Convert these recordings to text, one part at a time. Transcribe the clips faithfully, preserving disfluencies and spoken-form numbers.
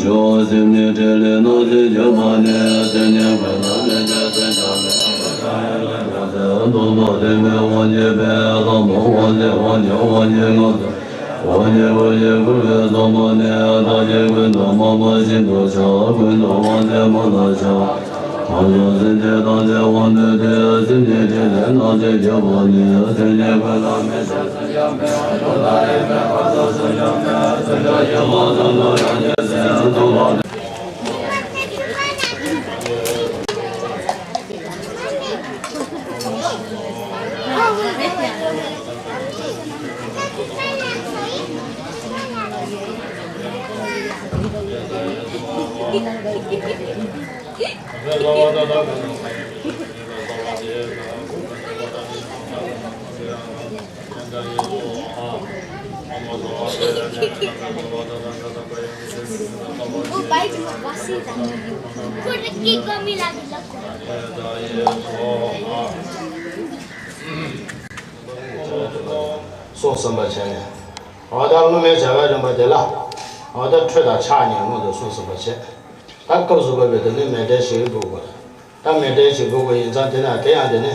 སེམས་ཉིད་ཕྲིན་ལས་སྣང་སྲིད་བརྒྱུད་པ་ནི། སེམས་ཉིད་ཀུན་ཏུ་མི་འཇིགས་སེམས་ཅན་མེད། སེམས་ཉིད་ཀུན་ཏུ་མི་འཇིགས་སེམས་ཅན་མེད། སྟོང་པ་ཐེག་པའི་དབང་བསྐྱེད་པས། ལྷ་མོ་དབང་ལས་དབང་བསྐྱེད་དབང་བསྐྱེད་ངང་དུ་དབང་བསྐྱེད་བུ་ཡི་བསྐུལ་བའི་ཚོགས་པོ་ནི། བདག་བསྐྱེད་ཀུན་ཏུ་མ་པ་བཞིན་དུ་ཤར། ཀུན་ཏུ་དབང་ལྡན་མ་ལ་ཤར། ལྷ་མོ་སེམས་ཅན་ཐམས་ཅད་དབང་བསྡུས་ཏེ། སེམས་ཉིད་ཕྲིན་ལས་སྣང་སྲིད་བརྒྱུད་པ་ནི། སེམས་ཉིད་ཀུན་ཏུ་མི་འཇིགས་སེམས་ཅན་མེད། གསུངས་ཟིན་པ་བྱས་ནས། འོ་ད་སློབ་མའི་བྱ་བའི་རིམ་པ་དེ་ལ། འོ་ད་ཁྲུས་དང་ཕྱག་གཉིས་སྔོན་དུ་གསུངས་ཟིན་པ་བྱས། ད་སྐབས་སུ་བབས་པའི་དེ་ནི་མཎྜལ་ཞིག་འབུལ་དགོས། ད་མཎྜལ་ཞིག་འབུལ་དགོས་ཡིན་ཙང་། དེ་ན་དེ་ཡང་དེ་ནི་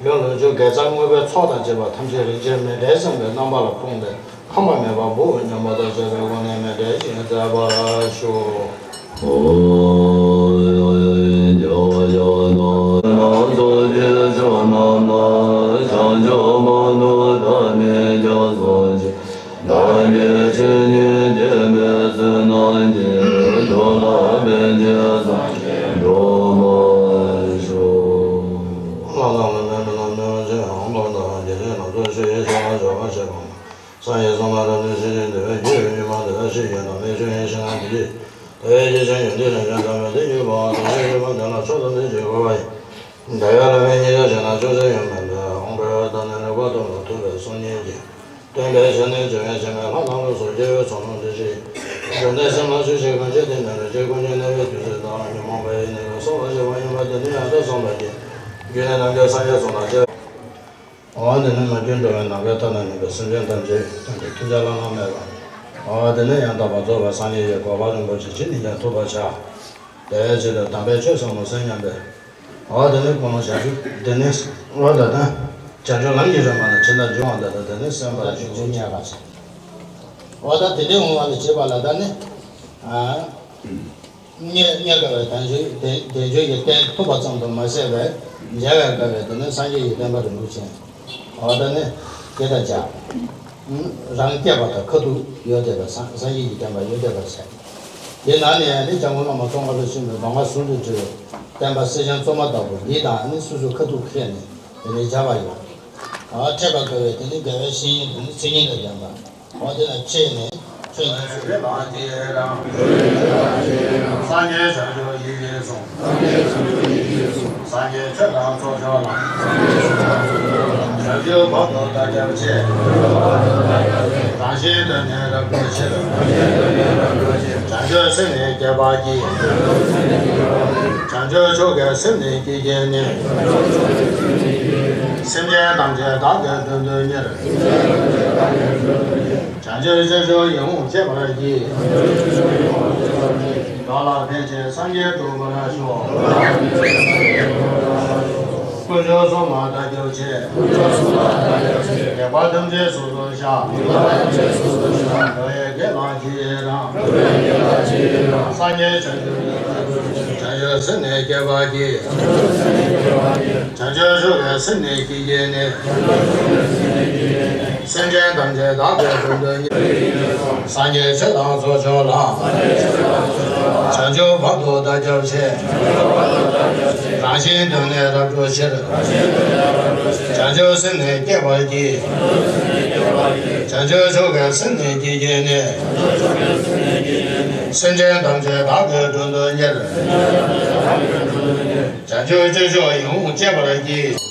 ལོ་ལོ་རྒྱུས་དགེ་རྩ་བསྔོ་བའི་ཚོགས་དང་བཅས་པ་ཐམས་ཅད་རིན་ཆེན་མཎྜལ་བསམ་པའི་རྣམ་པ་ལ་ཕོངས་ཏེ་ཁམས་པ་མེད་པར་འབུལ་སྙམ་པ་དང་བཅས་པའི་སྒོ་ནས་མཎྜལ་ཞིག་མཛད་པར་ཞུ། བདག་གིས་ཆོས་ཉིད་བསྟན་པའི་ཚུལ་སྣང་གིས། ཐུགས་ལ་ཕན་ཕྱིར་སངས་རྒྱས་འགྲོ་མ་ཤོག། ལྷ་དང་ལྷ་མིན་ལྷ་དང་མི་དབང་ཆེན་པོ་དང་རྗེ་བཙུན་རྣམ་ཚོགས་ཆོས་ཀྱི་ཆར་པ་བྱེ་བ་ཕྱེད་པ། སངས་རྒྱས་གསུམ་ལ་རབ་ཏུ་ཕྱིན་ཅིང་འདུལ་བའི་རྒྱུད་ཡོད་པ་དེ་དག་ཤེས་བཞིན་དུ་མི་ཆོས་ཡིན་ཞེ་ན། དེ་ཡིས་དེ་བས་ཀྱང་ཆོས་ཉིད་ཡོན་ཏན་རིན་ཆེན་དམ་པའི་གཏེར་ཡོད་པའང་དེ་ལྟར་ཡོད་པ་དེ་ལ་མཆོག་ཏུ་འདི་ཞེས་བསྐུལ་བ་ཡིན། དེ་ཡང་བླ་མའི་སྙན་ཞུ་བྱས་ན། ཅོག་ཙེ་ཡང་མེད་པའི་དབང་པོའི་བརྡ་ནི་ལེགས་པར་མཐོང་ལ་ཐུབ་པའི་གསུང་སྙན་གྱི་སྟོན་པའི་ཞལ་ནས་འབྱུང་བའི་སྐྱེ་མེད་ལྷ་དང་ལོངས་སུ་སྤྱོད་པའི་ཚོགས་རྣམས་བསྡུས་ཤིང་། འཇམ་དཔལ་སེམས་ལ་ཆོས་ཀྱི་གང་ཞིག་དེ་ནི་རིགས་ཀྱི་ཀུན་གྱི་རྣ་བའི་བདུད་རྩི་དང་ཉོན་མོངས་པ་ཡི་ནད་ཀྱིས་གསོ་བར་བྱེད་པ་ཡིན་པ་དེ་ནི་ཡང་དག་བསམ་པ་ཅིག་རྒྱུད་ནི་ནམ་མཁའི་སངས་རྒྱས་གསུམ་དང་བཅས། འོ་དེ་ནི་མ་གྱུར་འགྲོ་བའི་ནམ་མཁའི་མཐའ་ན་གནས་པའི་སེམས་ཅན་ཐམས་ཅད་དོན་གྱི་མཐུན་རྐྱེན་བླ་ན་མེད་པ། འོ་དེ་ནི་ཡང་དག་པར་རྫོགས་པའི་སངས་རྒྱས་ཀྱི་གོ་འཕང་རིན་པོ་ཆེ་ཇི་ནས་ཀྱང་ཐོབ་པར་བྱ། དེའི་ཕྱིར་དུ་དམ་པའི་ཆོས་ཟབ་མོ་གསན་སྙམ་པའི། འོ་དེ་ནི་ཀུན་སློང་བྱང་ཆུབ་དེ་ནི། འོ་ད་ལྟ། བྱང་ཆུབ་ལམ་གྱི་རིམ་པ་ལ་ཇི་ལྟར་འབྱུང་བ་དེ་ལྟར་དེ་ནི་གསན་པར་ཞུ་ཞེས་བྱ་བ་ཟེར། འོ་ད་དེ་འདྲའི་འོང་བ་ལ་བྱེད་པ་ལ་ད་ནི། རྙེད་རྙེད་དཀའ་བའི་དལ་འབྱོར་དལ་དལ་འབྱོར་གྱི་རྟེན་ཐོབ་པ་ཙམ་དུ་མ་ཟད་པའི་མཇལ་བའི་དཀའ་བའི་དེ་ནི་སངས་རྒྱས་ཀྱི་བསྟན་པ་རིན་པོ་ཆེ། འོ་ད་ནི་དེ་ལྟར་བྱ། རང་སྐྱེས་པ་དང་ཁ་ཐུག་ཡོད་བསྡད་པ་སངས་སངས་རྒྱས་ཀྱི་བསྟན་པ་ཡོད་བསྡད་པ་བྱས། དེ་ནང་ནས་ནི་སྐྱབས་མགོན་བླ་མ་ཙོང་ཁ་པ་ཆེན་པོའི་གདམས་ངག་ཟུང་དུ་འབྲེལ་བའི་བསྟན་པ་གསེར་སྦྱངས་བཙོ་མ་ལྟ་བུ་འདི་དང་ནི་སོ་སོའི་ཁ་ཐུག་འཁྱེར་ནས་དེ་ནི་བྱ་བ་ཡོད། འཕྲད་པ་དཀའ་བའི་དེ་ནི་དགེ་བའི་བཤེས་གཉེན་དེ་ནི་མཚན་ཉིད་དང་ལྡན་པ། འོ་དེ་ལ་ཕྱེ་ནས་ཆོས་ཉན་ཚུལ། སངས་རྒྱས་བྱང་ཆུབ་ཡིད་ཀྱིས་གསུངས། སངས་རྒྱས་ཆོས་དང་ཚོགས་མཆོག་ལ། བྱང་ཆུབ་བར་དུ་བདག་སྐྱབས་མཆི། རང་བཞིན་དོན་ནི་རབ་བསྒྲུབ་ཕྱིར། བྱང་ཆུབ་སེམས་ནི་བསྐྱེད་པར་བགྱི། བྱང་ཆུབ་མཆོག་གི་སེམས་ནི་བསྐྱེད་བགྱིས་ནས། སེམས་ཅན་ཐམས་ཅད་བདག་གིས་མགྲོན་དུ་གཉེར། བྱང་ཆུབ་སྤྱོད་མཆོག་ཡིད་འོང་སྤྱད་པར་བགྱི། བདག་ལ་ཕན་ཕྱིར་སངས་རྒྱས་འགྲུབ་པར་ཤོག། དཀོན་མཆོག་གསུམ་ལ་བདག་སྐྱབས་མཆི། ལེགས་པ་ཐམས་ཅད་སོ་སོར་བཤགས། འགྲོ་བའི་དགེ་ལ་ཇི་ཡི་རང་། སངས་རྒྱས་བྱང་ཆུབ་བྱང་ཆུབ་སེམས་ནི་བསྐྱེད་པར་བགྱི། བྱང་ཆུབ་མཆོག་གི་སེམས་ནི་བསྐྱེད་བགྱིས་ནས། སེམས་ཅན་ཐམས་ཅད་བདག་གིས་མགྲོན་དུ་གཉེར། སངས་རྒྱས་ཆོས་དང་ཚོགས་མཆོག་ལ། བྱང་ཆུབ་བར་དུ་བདག་སྐྱབས་མཆི། རང་བཞིན་དོན་ནི་རབ་བསྒྲུབ་ཕྱིར། བྱང་ཆུབ་སེམས་ནི་བསྐྱེད་པར་བགྱི། བྱང་ཆུབ་མཆོག་གི་སེམས་ནི་བསྐྱེད་བགྱིས་ནས། སེམས་ཅན་ཐམས་ཅད་བདག་གིས་མགྲོན་དུ་གཉེར། བྱང་ཆུབ་སྤྱོད་མཆོག་ཡིད་འོང་སྤྱད་པར་བགྱི།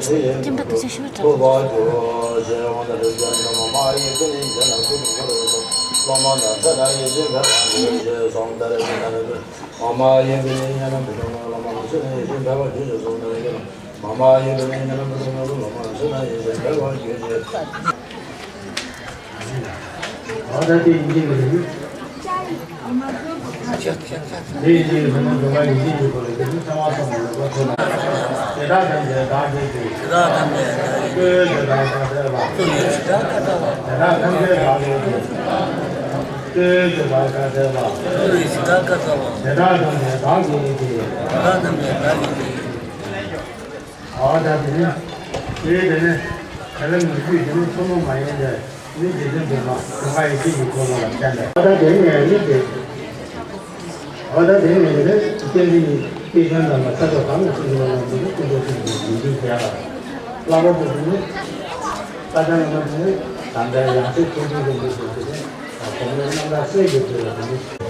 སྐྱེམས་པ་དུས་ཚོད་ཞུ་བར་འགྲོ། སློབ་མ་དང་ཚེ་དང་ཡེ་ཤེས་འཕེལ་བར་འགྱུར་ཞེས་གསུངས་ཏེ། མ་མ་ཡིན་པའི་ཉེ་རྣམས་ཀྱི་སློབ་མ་ལ་ཡེ་ཤེས་འཕེལ་བར་འགྱུར་ཞེས་གསུངས་ཏེ། མ་མ་ཡིན་པའི་ཉེ་རྣམས་ཀྱི་སློབ་མ་ལ་ཚེ་དང་ཡེ་ཤེས་འཕེལ་བར་འགྱུར་ཞེས། ཨ་ད་དེ་ཡིན་གྱི་རེད། དེ་ཡིན་གྱི་རེད། སློབ་མ་སྒྲོལ་མ་ཡེ་ཤེས་ཀྱི་སྒོ་ལ་འདི་ནི་ཚེ་དབང་ཐོབ་པའི་ལེགས་པར་མཐོང་ནས། དེ་དག་ཐམས་ཅད་བདག་བསྐྱེད་ཀྱིས། དེ་དག་ཐམས་ཅད་བདག་བསྐྱེད་ཀྱིས། ཀླུ་ཡི་ཇི་ལྟར་བཀའ་སྩལ་པ། ཀླུ་ཡི་ཇི་ལྟར་བཀའ་སྩལ་པ། དེ་དག་ཐམས་ཅད་བདག་བསྐྱེད་ཀྱིས། ཀླུ་ཡི་ཇི་ལྟར་བཀའ་སྩལ་པ། ཀླུ་ཡི་ཇི་ལྟར་བཀའ་སྩལ་པ། དེ་དག་ཐམས་ཅད་བདག་བསྐྱེད་ཀྱིས། དེ་དག་ཐམས་ཅད་བདག་བསྐྱེད་ཀྱིས། ཨ་ད་དེ་ནས་དེ་དེ་ནས་ག་ལ་མི་བརྒྱུད་དེ་ནས་ཐུན་མོང་མ་ཡིན་པའི་ནི་རྗེ་བཙུན་སྒྲོལ་མ་དུང་དཀར་ཡེ་ཤེས་ཀྱི་འཁོར་ལོ་ལ་བསྟན་པས། ཨ་ད་དེ་ནས་ནི་དེ། ཨ་ད་དེ་ནས་དེ་ནས་བསྟན་འཛིན་གྱི་སྐྱེས་ཆེན་རྣམས་ལ་ས་ཕྱོགས་གང་ལ་ཕྱིན་པ་ལ་འདི་ནི་ཀུན་རྫོབ་ཀྱི་ཡིན་གྱི་བྱས་ལ། བསླབ་པ་པོ་དེ་ནི་ས་ཆ་ངོ་མ་དེ་ནི་དམ་པའི་ཡང་སྲིད་ཐུགས་རྗེ་ཆེན་པོའི་དེ་ནི་གོང་མའི་རྣམ་ཐར་གསེར་གྱི་ཐིག་ལེ་དེ་ནི།